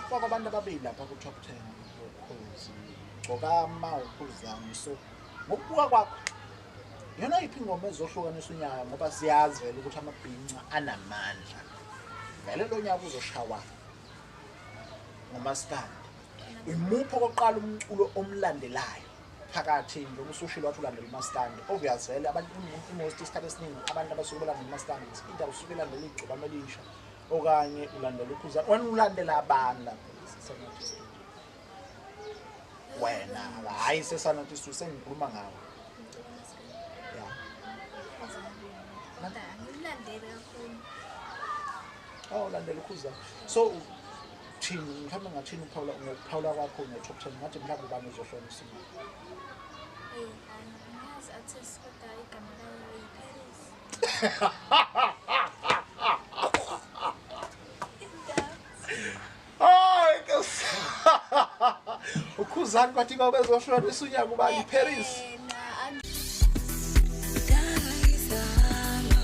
Kufakwa abantu ababili lapha ku-top 10, uKhozi Gcokama, uKhuzani. So ngokubuka kwakho, iyona yiphi ingoma ezohlukanisa unyaka? Ngoba siyazi vele ukuthi amabhinca anamandla, vele lo nyaka uzoshawa ngomaskandi. Imuphi okokuqala umculo omlandelayo phakathi, njengoba usushilo wathi ulandela umaskandi? Obvious vele abantu, most isikhathi esiningi abantu abasuke belandela umaskandi, either usuke elandela igcokama elisha okanye ulandela uKhuzani. Wena ulandela abani lapho Sesanathi Studio? Wena, hhayi Sesanathi Studio, sengikhuluma ngawe. Ya. Kodwa angimlandeli kakhulu. Oh, ulandela uKhuzani. So thini mhlawumbe, ngathini uphawula ngokuphawula kwakho nge-top 10, ngathi mhlawumbe ubani uzohlonisa imali? Angazi artist, kodwa igama layo yi-Paris. Hayi Nkosi. UKhuzani kwathi ngoba ezohlonisa unyaka ubani? Paris. Na. Ngangizama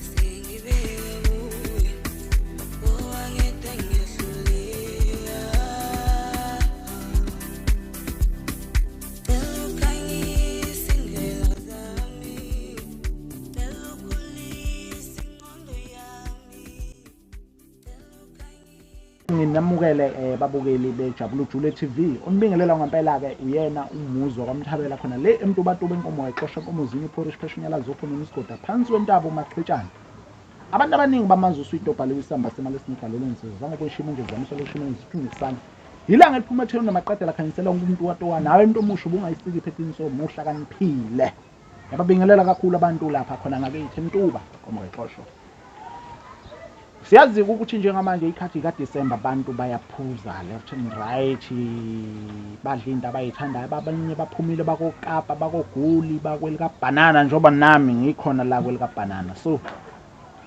sengibeke kuye owangeda ngiyahluleka. Cela ukhanyise indlela zami, cela ukhulise ingqondo yami, cela ukhanyise. Nginamukele babukeli beJabula Ujule TV. Unibingelela ngempela ke uyena umuzwa kwaMthabela khona le eMtubatuba, inkomo wayixosha inkomo zinye uphorish pheshunyala zopho noma isigoda phansi wentaba uMachitshana. Abantu abaningi bamazi uswitobha lewisamba semali esinegalelo ensizwa zange kweshimi nje zamiswa leshimi ngizithungisana. Ilanga eliphuma etheni namaqedela khanyisela wonke umuntu watowa nawe into omusha ubungayisiki iphethe insomo uhlakaniphile. Yababingelela kakhulu abantu lapha khona ngakithi eMtuba, inkomo kayixoshwa. Siyazi ukuthi njengamanje ikhathi kaDisemba, abantu bayaphuza left and right, badla into abayithandayo, abanye baphumile bakoKapa, bakoGuli, bakwelikaBhanana, njengoba nami ngikhona la kwelikaBhanana. So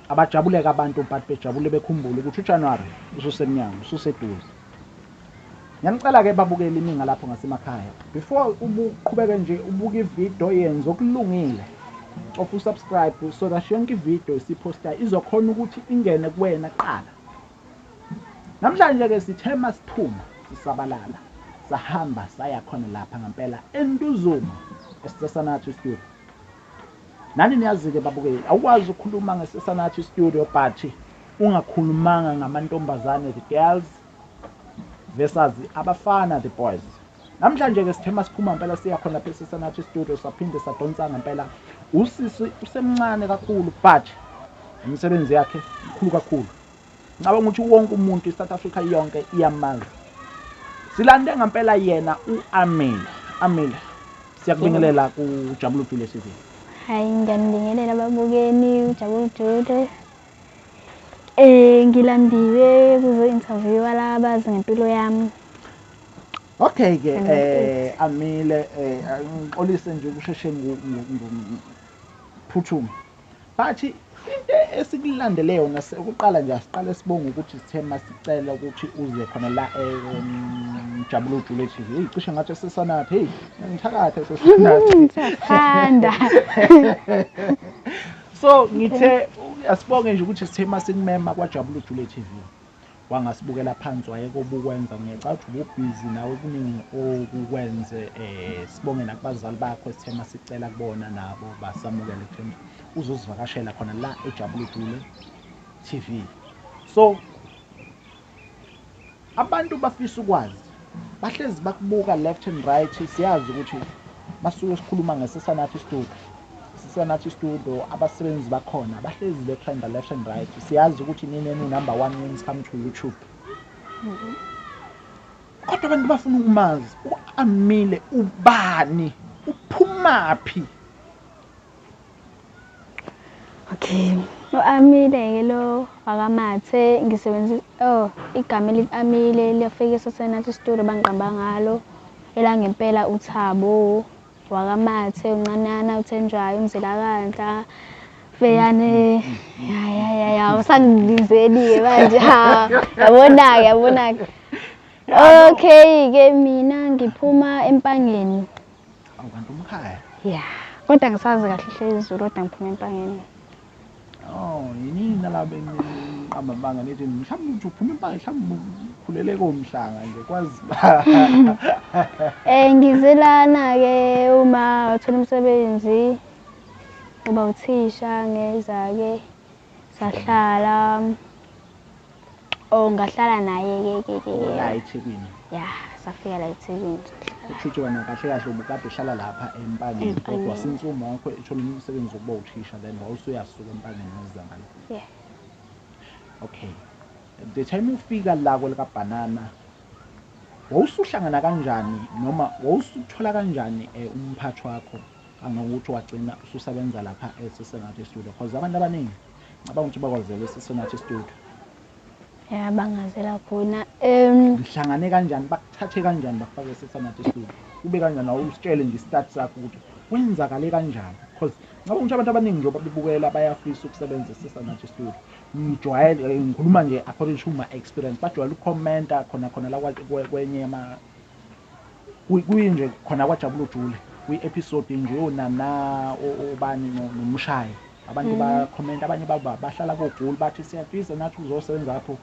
abajabuleka abantu, but bejabule bekhumbule ukuthi uJanuary ususemnyango, ususeduze. Ngiyanicela-ke babukeli iningi lapho ngasemakhaya, before ubuqhubeke nje ubuke ividiyo, yenza okulungile, cofa usubscribe so that yonke ividiyo esiphostayo izokhona ukuthi ingene kuwena kuqala. Namhlanje-ke sithe masiphuma sisabalala, sahamba saya khona lapha ngempela eNtuzuma, eSesanathi Studio. Nani niyazi-ke babukeli, awukwazi ukukhuluma ngeSesanathi Studio but ungakhulumanga ngamantombazane, the girls versus abafana, the boys. Namhlanje-ke sithe masiphuma ngempela siya khona lapha eSesanathi Studio, saphinde sadonsa ngempela usisi usemncane kakhulu, but imisebenzi yakhe mkhulu kakhulu. Ngicabanga ukuthi wonke umuntu, i-South Africa yonke iyamazi. Silande ngempela yena u-Amile. Amile, siyakubingelela kuJabula Ujule TV. Hayi, ngiyanibingelela ababukeli uJabula Ujule. Ngilandiwe kuzo-interviewa la abazi ngempilo yami. Okay ke, Amile, ngixolise nje ukusheshe phuthume, but into esikulandele yona ukuqala nje, asiqale sibonge ukuthi sithe masicela ukuthi uze khona la Jabula Ujule TV. Hey, cishe ngathi Sesanathi, hey, ngithakathe Sesanathi. Siyathanda. So ngithe asibonge nje ukuthi sithe masikumema kwaJabula Ujule TV wangasibukela phansi wayeke obukwenza. Ngiyacabanga ukuthi ububhizi nawe, kuningi okukwenze. Sibonge nakubazali bakho, esithe masicela kubona nabo basamukele ekutheni uzosivakashela khona la eJabula Ujule TV. So abantu bafisa ukwazi, bahlezi bakubuka left and right. Siyazi ukuthi basuke sikhuluma ngeSesanathi Studio, Sesanathi Studio abasebenzi bakhona bahlezi betrenda left and right. Siyazi ukuthi nini number one when it come to YouTube, kodwa abantu bafuna ukumazi u-Amile ubani, uphumaphi? Okay. U-Amile-ke lo wakaMathe, ngisebenzisa, oh, igama elithi Amile liyafika eSesanathi Studio bangiqamba ngalo. Elangempela uThabo wakaMathe, uncanana uthenjwayo umzilakandla Feyane. Ya ya ya ya, usangibizeli-ke manje. Ha, yabona-ke, yabona-ke. Okay-ke, mina ngiphuma eMpangeni. Awu, kanti umkhaya. Ya, kodwa ngisazi kahle hle isiZulu, kodwa ngiphuma eMpangeni. Oh, yinini ngabe niqamba amanga nithi mhlawumbe uthi uphuma impanga mhlawumbe ukhulele komhlanga nje kwazi. Ngize lana-ke uma wathola umsebenzi uba uthisha ngeza-ke sahlala oh ngahlala naye-ke ke ke ke. La eThekwini. Ya, safika la eThekwini sahlala. Kusho ukuthi wena kahle kahle ubukade uhlala lapha eMpangeni kodwa Empangeni. since uma wakho ethola umsebenzi wokuba uthisha then wawusuyasuka eMpangeni weza ngale. Yeah. Okay. The time ufika la kwelikaBhanana wawusuhlangana kanjani noma wawusuthola kanjani umphathi wakho kangangokuthi wagcina ususebenza lapha eSisenathi Studio because abantu abaningi ngicabanga ukuthi bakwazela eSisenathi Studio. Ya bangazela khona. Nihlangane kanjani bakuthathe kanjani bakufake eSisenathi Studio? Kube kanjani awusitshele nje start sakho ukuthi kwenzakale kanjani because ngicabanga ukuthi abantu abaningi njengoba bebukela bayafisa ukusebenza eSisenathi Studio. Ngijwayele ngikhuluma nje according to my experience bajwayele ukukhomenta khona khona la kwenye ama kuyinje khona kwajabula ujule kwi-episode nje yonana obani nomshayi abantu bakhomenta abanye baba bahlala kogoli bathi siyafisa nathi uzosebenza lapho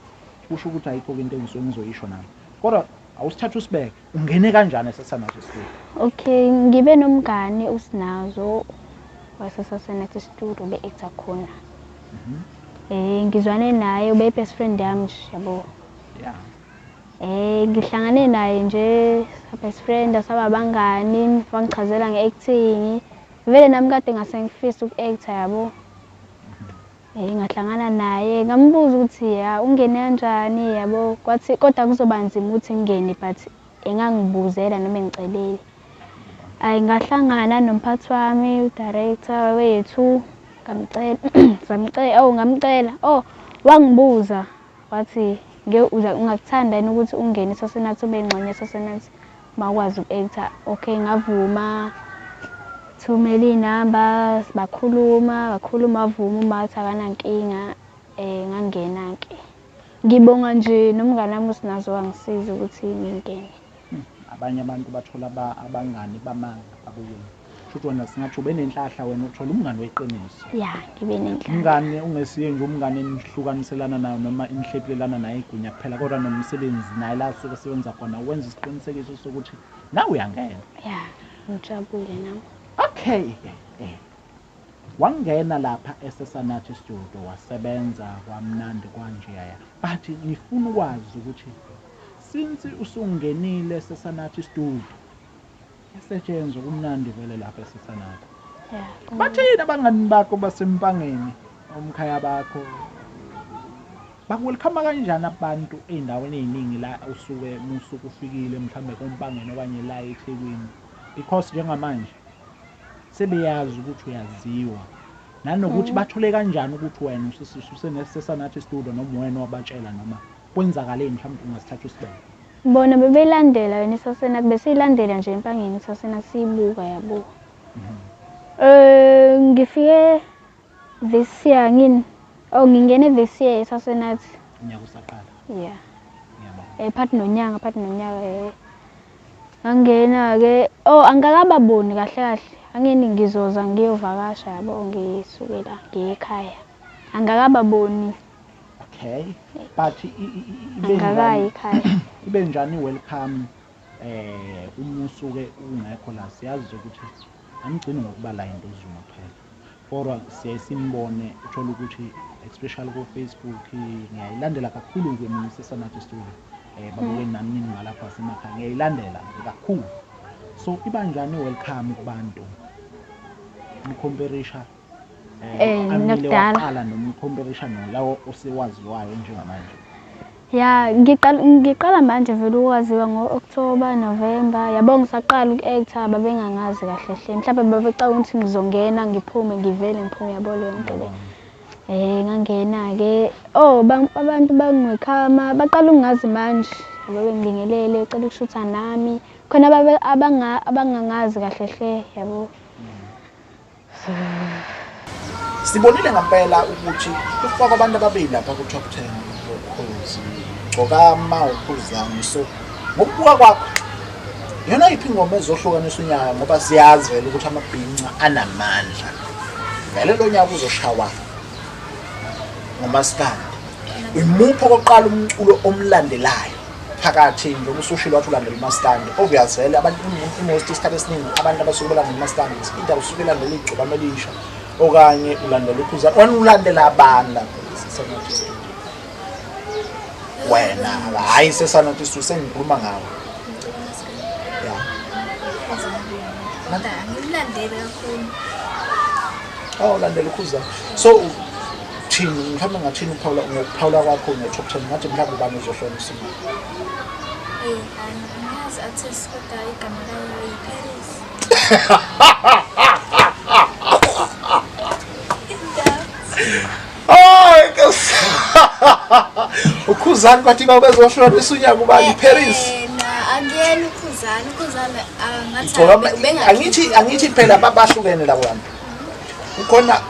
kusho ukuthi ayikho into engisuke ngizoyisho nami kodwa awusithatha usibeke ungene kanjani eSasanathi Studio? Okay, ngibe nomngani uSinazo waseSasanathi Studio be-actor khona. Ngizwane naye ube best friend yami nje yabo. Yeah. Ngihlangane naye nje best friend saba abangani wangichazela nge-acting. Vele nami kade ngase ngifisa uku-actor yabo. Ngahlangana naye ngambuza ukuthi ya ungene kanjani yabo kwathi kodwa kuzoba nzima ukuthi ngingene but engangibuzela noma engicelele. Ayi ngahlangana nomphathi wami udirector wethu ngamcela samcela oh ngamcela oh wangibuza wathi ungakuthanda yini ukuthi ungene eSasenathi ube ingxenye eSasenathi makwazi uku-actor. Okay ngavuma thumela iy'namba bakhuluma bakhuluma wavuma uma wathi akanankinga ngangena-ke. Ngibonga nje nomngani wami uSinazo wangisiza ukuthi ngingene. Abanye abantu bathola abangani bamanga babukele. Kusho wena singathi ube nenhlahla wena uthola umngani weqiniso. Ya, ngibe nenhlahla. Umngani ungesiye nje umngani enihlukaniselana nayo noma enihlephulelana naye igunya kuphela kodwa nomsebenzi naye la usuke esebenza khona wenza isiqinisekiso sokuthi nawe uyangena. Ya, ngijabule nami. Okay. Wangena lapha eSesanathi Studio wasebenza kwamnandi kwanjeyaya. But ngifuna ukwazi ukuthi since usungenile eSesanathi Studio yasetshenzwa kumnandi vele lapha eSesanathi. Ya. Bathini abangani bakho basempangeni omkhaya bakho? Bakwelcome kanjani abantu ey'ndaweni ey'ningi la usuke musuke ufikile mhlambe kompangeni okanye la eThekwini? Because njengamanje sebeyazi ukuthi uyaziwa nanokuthi bathole kanjani ukuthi wena ususeneSesanathi Studio noma wena wabatshela noma kwenzakaleni mhlawumbe ungasithatha usibeke. Bona bebeyilandela yona iSasenathi besiyilandela nje empangeni iSasenathi siyibuka yabo. Ngifike this year ngini oh ngingene this year eSasenathi. Unyaka usaqala. Yeah. Ngiyabonga. Phakathi nonyaka phakathi nonyaka Ngangena-ke oh angikakababoni kahle kahle angini ngizoza ngiyovakasha yabo ngisuke la ngiye ekhaya. Angikakababoni. Okay. But ibe Angikakayi njani ekhaya. ibe njani welcome uma usuke ungekho la siyazi ukuthi anigcini ngokuba la eNtuzuma kuphela. Kodwa siyaye simbone uthola ukuthi especially ku Facebook ngiyayilandela kakhulu nje mina iSesanathi Studio. Babuke nami ngalapha semakhaya ngiyayilandela nje kakhulu. So iba njani welcome kubantu? Umkhomperisha amile Nakudala. waqala nomkhomperisha nolawo osewaziwayo njengamanje. Ya, ngiqala manje vele ukwaziwa ngo-October, November. Yabo ngisaqala uku-actor babengangazi kahle hle. Mhlawumbe babecabanga ukuthi ngizongena ngiphume ngivele ngiphume yabo leyo nto le. Ngangena-ke oh abantu bangikhama baqala ukungazi manje. Yabo bengibingelele becela ukushutha nami. Khona abangangazi kahle hle yabo. Sibonile ngempela ukuthi kufakwa abantu ababili lapha ku top 10 bokhozi. Gcokama ukhuzani so ngokubuka kwakho yona yiphi ingoma ezohlukanisa unyaka ngoba siyazi vele ukuthi amabhinca anamandla. Vele lo nyaka uzoshawa Ngomaskandi. Imuphi okokuqala umculo omlandelayo phakathi, njengoba usushilo wathi ulandela umaskandi? Obvious vele abantu most isikhathi esiningi abantu abasuke belandela umaskandi, either usuke elandela igcokama elisha okanye ulandela uKhuzani. Wena ulandela abani lapho Sesanathi Studio? Wena hhayi Sesanathi Studio, sengikhuluma ngawe. Ya. Kodwa angimlandeli kakhulu. Oh, ulandela uKhuzani. So thini mhlawumbe ngathini uphawula ngokuphawula kwakho nge-top 10, ngathi mhlawumbe ubani uzohlonisa imali? Eh, angiyazi artist kodwa igama layo yi-Paris. Hayi Nkosi. Ukhuzani kwathi babezohlonisa unyaka ubani Paris. Eh, na angiyena uKhuzani, uKhuzani angathi Angithi phela babahlukene labo bantu. Kukhona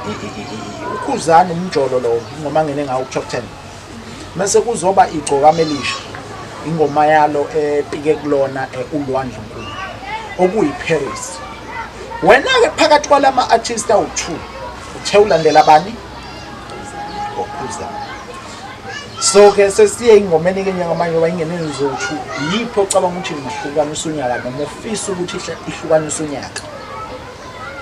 uKhuzani umjolo lo ingoma ngene ngawo ku top 10. Mase kuzoba igcokama elisha. Ingoma yalo epike kulona ulwandle nkulu. Okuyi Paris. Wena ke phakathi kwalama artist awu2 uthe ulandela bani? Okhuzani. So ke sesiye ingomeni ke njengamanje ngoba ingeneni zowu-2, yiphi ocabanga ukuthi ingahlukanisa unyaka noma ufisa ukuthi ihlukanise unyaka?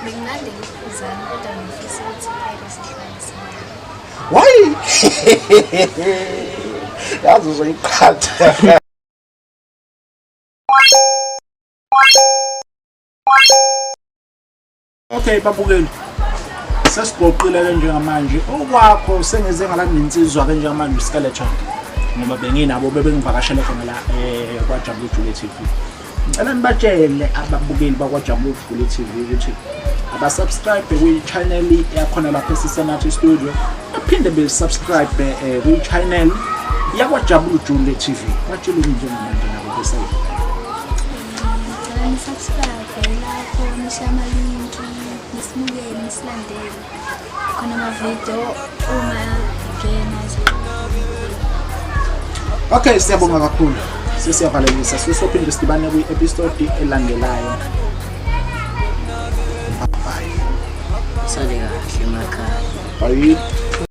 Bengilandela uKhuzani kodwa ngifisa ukuthi iParis ihlukanise unyaka. Why? Yazi uzoyiqhatha. Okay babukeli, sesigoqile ke njengamanje okwakho sengeze ngala nensizwa ke njengamanje uSkeleton, ngoba benginabo bebengivakashele khona la kwaJabula Jule TV. Ngicela nibatshele ababukeli bakwaJabula Jule TV ukuthi abasubscribe kwi-channel yakhona lapha esisenathi studio, baphinde be-subscribe kwi-channel yakwaJabula Jule TV. Batshele njengamanje nabo besayibona. Ngicela ni-subscribe lapho, nishiye amalinki, nisibukele, nisilandele. Khona amavidiyo uma ngena nje. Okay, siyabonga kakhulu. Sesiyavalelisa, sizophinde sidibane kwi-episode elandelayo. Bye. Sale kahle emakhaya. Bye.